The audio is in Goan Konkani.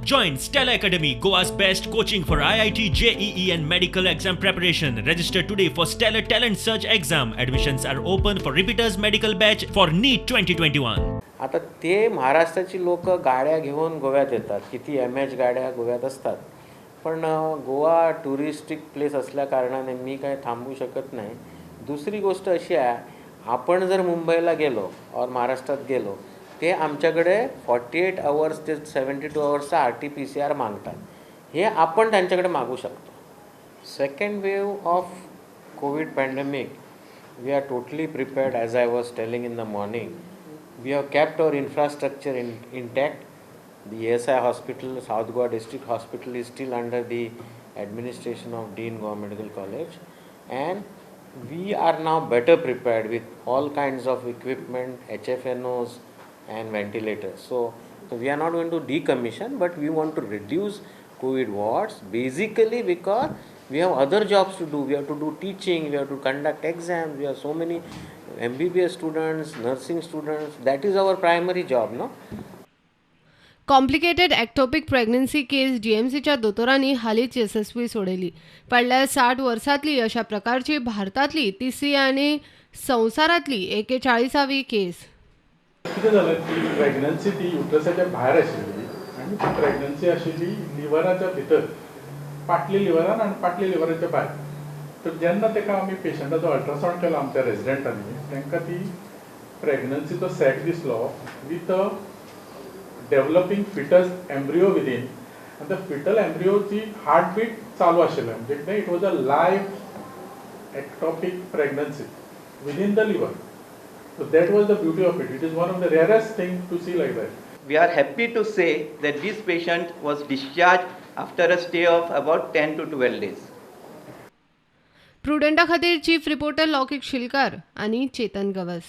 Join Stellar Academy, Goa's best coaching for IIT, JEE, and medical exam preparation. Register today for Stellar Talent Search exam. Admissions are open for repeaters medical batch for NEET 2021. आता ते महाराष्ट्राची लोक गाड्या घेऊन गोव्यात येतात, किती एमएच गाड्या गोव्यात असतात, पण गोवा टुरिस्टिक प्लेस असल्या कारणाने मी काय थांबू शकत नाही. दुसरी गोष्ट अशी आहे, आपण जर मुंबईला गेलो और महाराष्ट्रात गेलो, ते आमच्याकडे 48 आवर्स ते 72 आवर्सचा आरटीपीसीआर मागतात. हे आपण त्यांच्याकडे मागू शकतो. Second wave of COVID pandemic, we are totally prepared. As I was telling in the morning, we have kept our infrastructure intact. The ESI Hospital, South Goa District Hospital, is still under the administration of Dean, Goa Medical College, and we are now better prepared with all kinds of equipment, HFNOs and ventilators. So we are not going to decommission, but we want to reduce COVID wards, basically because we have other jobs to do. We have to do teaching, we have to conduct exams, we have so many MBBS students, nursing students. That is our primary job, no? Complicated ectopic pregnancy case जीएमसीच्या दोतोरांनी हालींच येसस्वी सोडयली. फाटल्या 60 वर्सांतली अशा प्रकारची भारतांतली तिसरी आनी संवसारांतली 41वी केस. कितें जालें, ती प्रेग्नन्सी ती युट्रसाच्या भायर आशिल्ली आनी ती प्रेग्नन्सी आशिल्ली लिवराच्या भितर, पाटली लिवरान आनी पाटली लिवराच्या भायर. तर जेन्ना ताका आमी पेशंटाचो अल्ट्रासावंड केलो आमच्या रेजिडेंटांनी, तांकां ती प्रेग्नन्सीचो सॅक दिसलो with a developing fetus embryo within, आनी त्या फिटल एम्ब्रियोची हार्टबीट चालू आशिल्लें. म्हणजे कितें, it was a live ectopic pregnancy within the liver. So that was the beauty of it. It is one of the rarest things to see like that. We are happy to say that this patient was discharged after a stay of about 10 to 12 days. प्रुडंटा खातीर चीफ रिपोर्टर लौकिक शिलकार आनी चेतन गवस.